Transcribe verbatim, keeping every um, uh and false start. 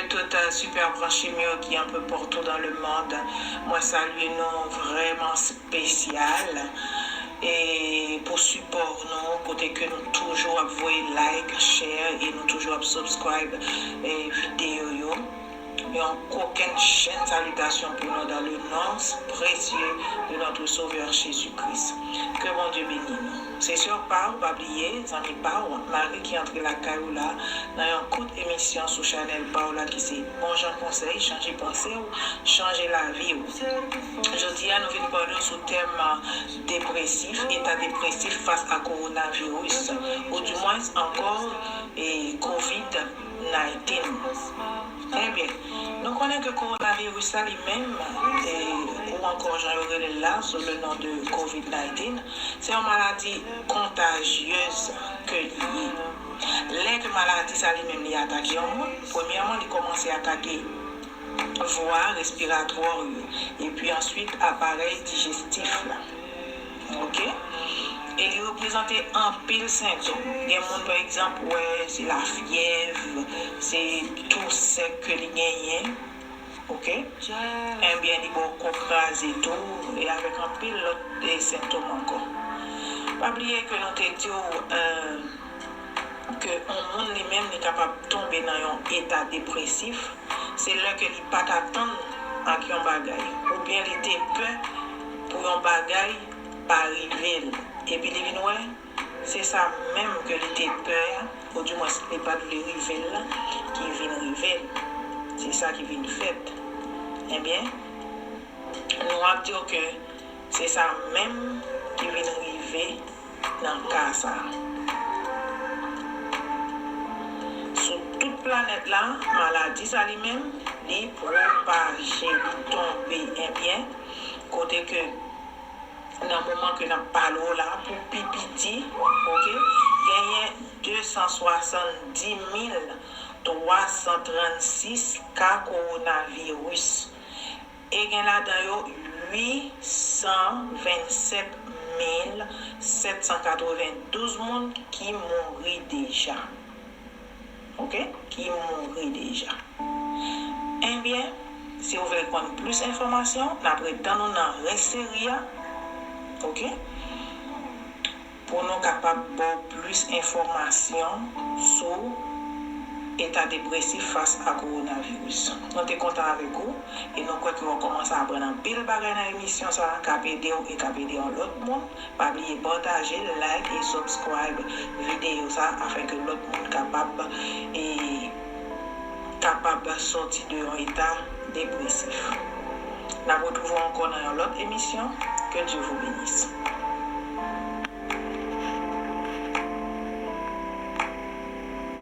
Tout euh, super branche m yo ki anpe partou dans le monde. Mwen salye nou vrèman spesyal e pou sipò nou kote ke nou toujou ap voye like, share e nou toujou ap subscribe e videyo yo. Yon kokenn chenn salitasyon pou nou dans le nom précieux de notre Sauveur Jésus-Christ. Ke Bondye beni nou. Se sè pa w, pa bliye, zanmi pa w, Mari ki antre lakay ou la nan yon kout emisyon sou chanèl pa w la ki se Bon Jan Konsèy, chanje panse w, chanje lavi w. Jodi a nou vin pale w sou tèm depresif, eta depresif fas a kowonaviris, oudimwens ankò e kovid nineteen. Ebyen, nou konnen ke kowonaviris la li menm, e, ou ankò jan yo rele l la, sou le non de kovid nineteen, se yon maladi kontajyez ke li ye. Lè ke maladi sa li menm li atake yon moun, premyèman li kòmanse atake vwa respiratwa yo, epi answit aparèy dijestif la. Ok? E li reprezante anpil sentòm. Gen moun, pa egzanp, wè se lafyèv, se tou sèk ke li genyen. Ok? Ebyen, li ba w kò kraze tou, e avèk anpil lòt e sentòm ankò. Pa bliye ke nou te di w, euh, ke yon moun li menm li kapab tonbe nan yon eta depresif, se lè ke li pa t atann ak yon bagay, oubyen li te pè pou yon bagay pa rive l, epi li vin wè se sa menm ke li te pè a, oudimwens li pa t vle rive l la, ki vin rive l. Se sa ki vin fèt. Ebyen, nou ap di w ke se sa menm ki vin rive nan ka sa a. Sou tout planèt la, maladi sa li menm, li pwopaje, li tonbe, ebyen, kote ke nan moman ke n ap pale w la, pou pi piti, ok, genyen de san swasanndis mil twa san trannsis ka kowonaviris. E gen ladan yo uit san vennsèt mil sèt san katrevendouz moun ki mouri deja. Ok? Ki mouri deja. Ebyen, si w vle konn plis enfòmasyon, n ap ret tann ou nan rès seri a. Ok? Pou nou kapab ba w plis enfòmasyon sou eta depresif fas a kowonaviris. Nou te kontan avèk ou e nou kwè ke w kòmanse aprann anpil bagay nan emisyon sa a k ap ede w e k ap ede yon lòt moun. Pa bliye pataje, like e subscribe videyo sa a afin ke lòt moun kapab e kapab sòti de yon eta depresif. N ap retwouve w ankò nan yon lòt emisyon. Que Dieu vous bénisse.